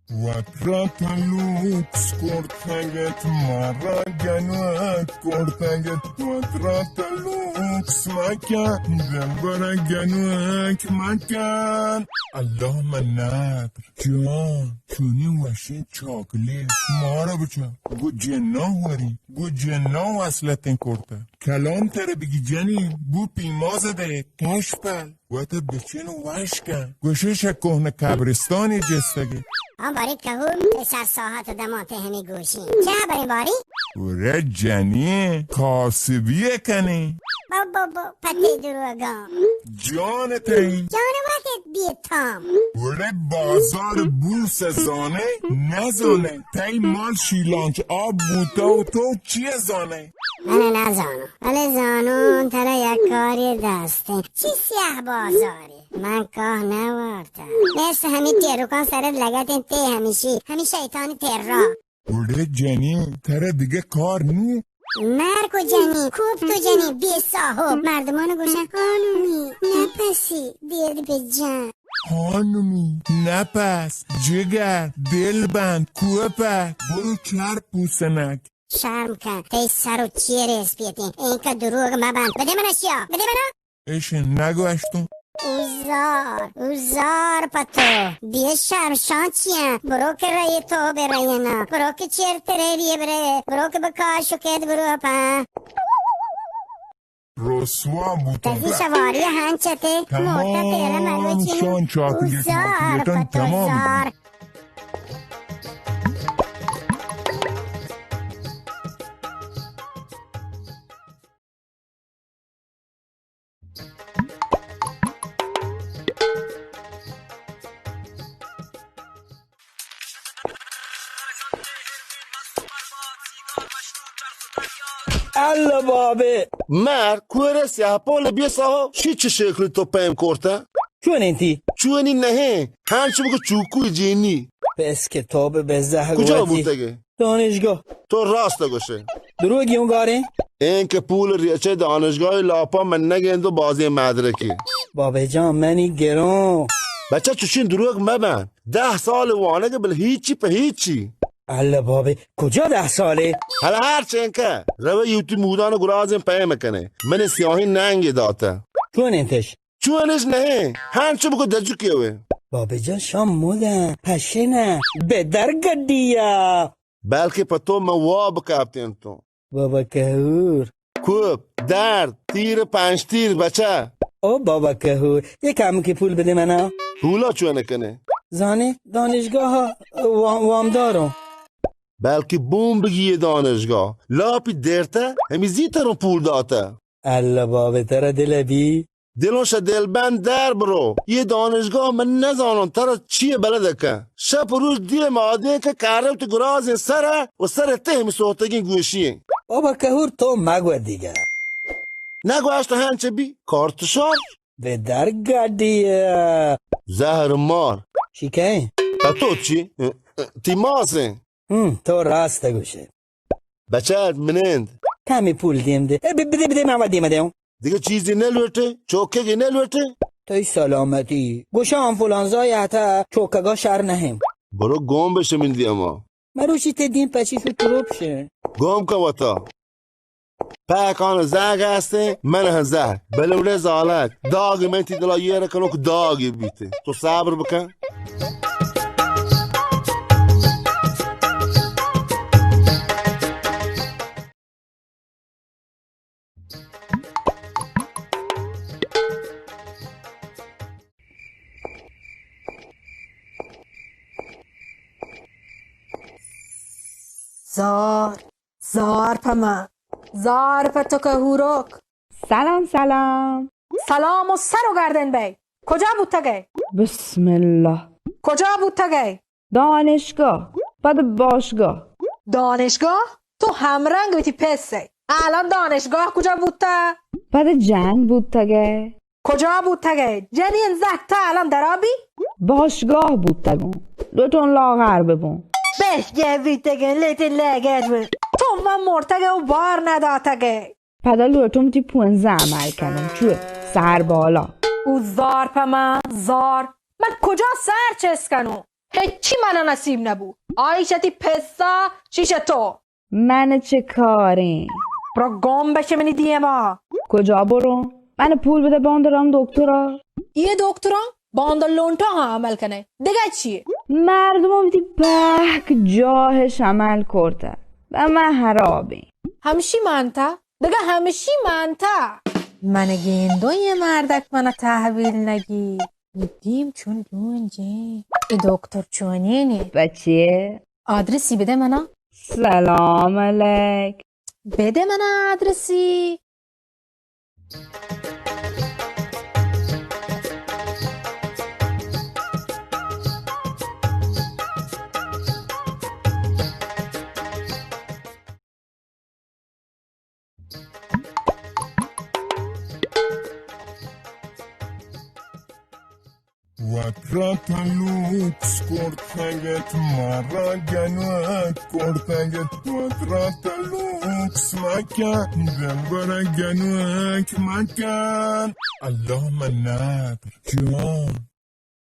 وترا تلوکس کرتگت، مارا گنوک کرتگت، وترا تلوکس مکن، دلبر گنوک مکن. اللہ من ندر جان، چونی وشیں چاکلیٹ مارا بچا، گو جنا وری، گو جنا وصلتیں کرتہ. کلام ترا بگی جنی، بو پیماز دے، کش پل. وت بچن و وش کن. گوشش کوہن قبرستانی جستگی. آن باری کہور، تئی سر ساعت دمان تئی ہمیں گوشی. چہ بریں باری؟ ورے جنی، کاسبی کنی. بو، بو، بو، پتی دروگاں. جان تئی. جان وقت بیتام. ورے بازار بورس زانے، نزانے. تئی مال شیلانچ آب بوتا و تو چی زانے؟ من نزانو، ولی زانون ترا یک کاری دستیں. چی سیاہ بازاری؟ من کاہ نہ وارتا. نیست ہمیں تیروکان سرت لگتیں تے ہمیشی، ہمیں شیطانی تیرا. گڑے جنین، ترا دگہ کار نی؟ مر کو جنین، کوپ تو جنین، بے ساہو. مردمان گوشن، خانمی، نپسی، دید بجن. خانمی، نپس، جگر، دلبند، کوپک، برو چر پوسنک. شرم کن، تئی سر و چیر اسپیتیں، اینکہ دروگ مبند. بدے من اشیا، بدے منا. اش نگوشتوں. اوزار، اوزار پتو. بے شرم شان چیاں؟ برو کہ رئی تو بے رئی نا. برو کہ چیر ترے ریے برے. برو کہ بکاش و کید برو پا. رسوا بوتاں. تزی سواری ہنچتے، موٹا تیرا مروچی. تمام شان چاکلیٹ، اوزار ماکلیٹاں پتو، تمام. اوزار. اللہ بابے، مر کور سیاہ پول بے ساہو، شی چہ شکل تو پیم کرتا؟ چون انتی؟ چونی نہیں، ہنچ بگو چوکوی جینی. پس کہ تو بے بزہ کجا گواتی بوتگے؟ دانشگاہ. تو راست گوشے. دروگی اوں گاریں؟ اینکہ پول ریچے دانشگاہ لاپا من نگند و بازیں مدرکی. بابے جان، منی گروں. بچہ چوشیں دروگ مبن. دہ سال وانگ بل ہیچی پہ ہیچی. اللہ بابے، کجا دہ سالے؟ حالا ہر چینکہ روے یوتی مودان گرازیں پیم کنے. من سیاہی ننگی داتا. چون انتش؟ چونش نہیں، ہنچو بگو دجوکی ہوئے. بابے جان، شام مودن پشینہ بہ در گڈیا. بلکہ پہ تو من واب کپتین تو. بابا کہور. کوپ، درد، تیر، پنج تیر، بچہ. او بابا کہور، یہ کم کی پول بدے منا. پولا چون کنے؟ زانے، دانشگاہ وا-، وامداروں. بلکہ بوم بگی دانشگاہ. لاپی دیرتہ، ہمی زیتروں پول داتہ. اللہ بابے ترا دل بی. دلوں شہ دلبند در برو. یہ دانشگاہ من نزانوں ترا چیے بلد کن. شپ روچ دیم آدیں کہ کارو تی گرازیں سر و سر تہ ہمی سوتگیں گوشی. بابا کہور تو مگو دیگہ. نگوشت ہنچ بی کارت شار. بہ در گڈی. زہر مار. چی کہیں؟ پہ تو چی؟ تی ماسیں. ہم، تو راست گوشے. بچہ منند. کمی پول دیم دے. اے، بہ-، بدے، بدے، من وت دیم دیوں. دیگہ چیزی نہ لوٹے، چوکگی نہ لوٹے. تئی سلامتی. گوشاں فلان زای آتا چوکگا شر نہ ایں. برو گم بش من دیما. مروچی تے دیم پچی شو تروپ شے. گم کن وتا. پہکان زہگ ہستیں، من ہم زہگ. بلے وڑے زالک، داگ من تی دلا یہ رکنو کہ داگی بیتے. تو صبر بکن. زار، زار پہ من، زار پہ تو کہورک. سلام، سلام. سلام و سر و گردن بی. کجا بوتگ ئے؟ بسم اللہ. کجا بوتگ ئے؟ دانشگاہ، پد باشگاہ. دانشگاہ؟ تو ہمرنگ وتی پس ئے. الان دانشگاہ کجا بوتگ؟ پد جنگ بوتگ ئے. کجا بوتگ ئے؟ جنین زہگ تا الان درابی؟ باشگاہ بوتگوں. لوٹون لاغر ببوں. بہ گویتگیں لیٹے لگر بہ. تو من مرتگ ئے و بار نداتگ ئے. پدا لوٹوں وتی پونزا عمل کنوں. چوئے؟ سر بالا. او زار پہ من، زار. من کجا سر چست کنوں؟ ہچی منا نصیب نبو. آئی چہ تی پسا، چی چہ تو؟ من چہ کاریں؟ برو گم بشے منی دیما. کجا برو؟ من پول بدے باندا رم دکترا. یہ دکترا باندا لونٹا ہاں عمل کنے. دگہ چیے؟ مردم وتی پہک جاہش عمل کرتا. و من حرابیں. ہمشی مانتا؟ دگہ ہمشی مانتا. من گندوں یہ مردک منا تحویل نگی. دیم چون دون جیں. ای دکتر چونینی؟ بچے. آدرسی بدے منا. سلام علیک. بدے منا آدرسی. وترا تلوکس کرتگت، مارا گنوک کرتگت، وترا تلوکس مکن، دلبر گنوک مکن. اللہ من ندر جان.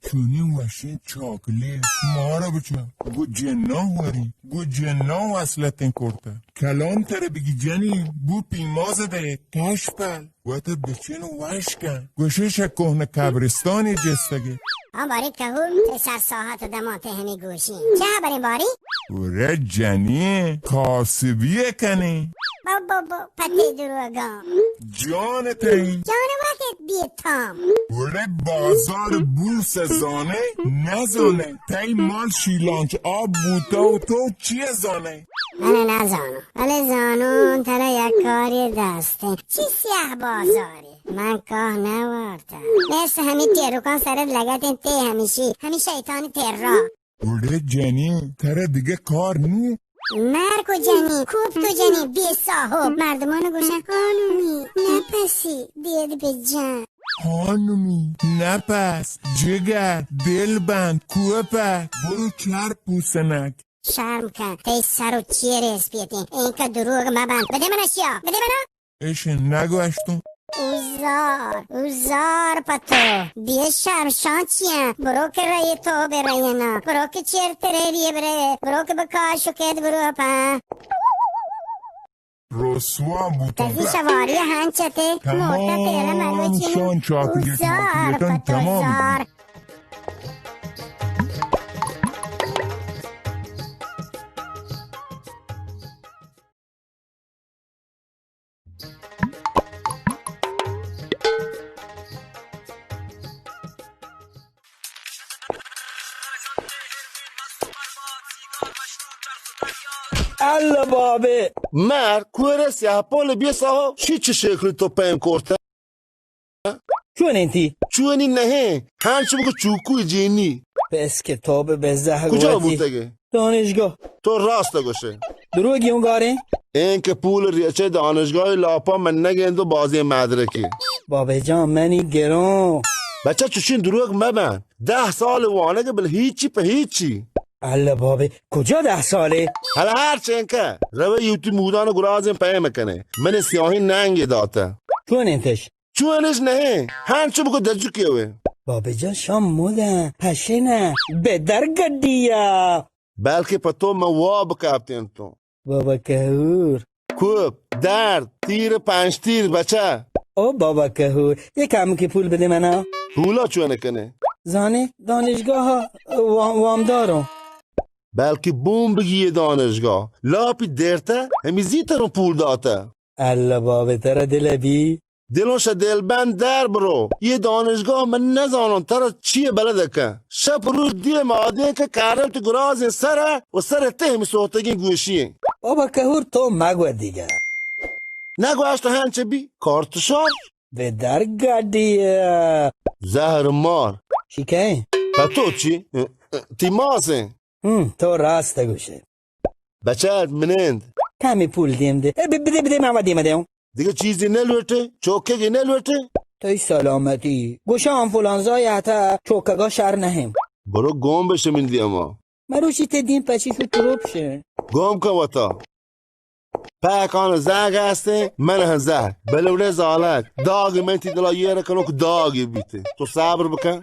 چونیں وشیں چاکلیٹ. مارا بچا، گو جناں وری، گو جناں وصلتیں کرتہ. کلام ترا بگی جنی، بو پیماز دے، کش پل. وتا بچن و وش کن. گوشش کوہنہ قبرستانی جستگے. ہاں باری کہور، تے سر ساعت دمان تے ہمیں گوشی. چہ بریں باری؟ ورے جنی، کاسبی کنی. بو، بو، بو، پتے دروگاں. جان تئی. جان وقت بی تام. وڑے بازار بو سزانے، نزانے. تئی مال شیلانچ آب بوتا و تو چی زانے؟ من نزانو. ولی زانو ترا یک کاری دستیں. چی سیاہ بازاری؟ من کاہ نوارتا. نیست ہمی تیروکان سرت لگتیں تے ہمیشی، ہمی شیطانی تیرا. گڑے جنی، ترا دگہ کار نی؟ مر کو جنی، کوپ تو جنی، بے ساہو. مردمان گوشن، خانمی، نپسی، دید بجن. خانمی، نپس، جگر، دلبند، کوپک، برو چر پوسنک. شرم کن، تئی سر و چیر اسپیتیں. اینکہ دروگ مبند. بدے من اشیا، بدے منا. اش نگوشتوں. اوزار، اوزار پتو. بے شرم شان چیاں. برو کہ رئی تو بے رئی نا. برو کہ چیر ترے ریے برے. برو کہ بکاش و کید برو پا. رسوا بوتوں. تئی سواری ہنچتے. موٹا تیرا مروچی. تمام شان چاکلیٹ، اوزار ماکلیٹن پتو، تمام. اوزار. اللہ بابے. مر کورے سیاہ پول بے ساہو، شی چی شکل تو پیم کرتا؟ چون انتی؟ چونی نہیں، ہنچ بگو چوکو جینی. پس کہ تو بہ بزہ کجا گواتی بوتگے؟ دانشگاہ. تو راست گوشے. دروگی ہوں گاریں؟ این کہ پول ریچے دانشگاہ لاپا من نگندو بازیں مدرکی. بابے جان منی گروں. بچہ چوشین دروگ مبن. دہ سال وانگ بل ہیچی پہ ہیچی. اللہ بابے، کجا دہ سالے؟ حالا ہر چین کہ روے یوتی مودان گرازیں پیم کنے. من سیاہی ننگی داتا. چون انتش؟ چونش نہیں، ہنچو بگو دجکی ہوئے. بابے جان شام مودن، پشینہ، بہ در گڈیا. بلکہ پہ تو من واب کپتین تو. بابا کہور. کوپ، درد، تیر پنج تیر بچہ. او بابا کہور، یہ کم کی پول بدے منا. پولا چون کنے؟ زانے، دانشگاہ وا-، وامداروں. بلکہ بوم بگی یہ دانشگاہ. لاپی دیرتہ، ہمی زیتروں پول داتہ. اللہ بابے ترا دل بی. دلوں شہ دل بند در برو. یہ دانشگاہ من نزانوں ترا چیے بلد کن. شپ روچ دیم آدین کہ کارم تی گرازیں سر و سر تے ہمی سوتگیں گوشی. بابا کہور تو مگو دیگہ. نگوشت ہنچ بی کارت شار. بہ در گڈی. زہر مار. چی کہیں؟ پہ تو چی؟ تی ماسیں. ہم، تو راست گوشے. بچار منند. کمی پول دیم دے. اے بی-، بدے، بدے، ما دیم دے. دیگه چیزی نلوٹے، چوکگی نلوٹے. تئی سلامتی. گوشان فلان زای حتا چوکگا شر نہیم. برو گم بشمین دیما. مروشی تے دیم پچی شو تروپ شے. گم کا وتا. پہکان زہگ ہستیں، من ہم زہگ۔ بلے وڑے زالک، داگ من تی دلا ایر کنوں کہ داگے بیتیں۔ تو صبر بکن۔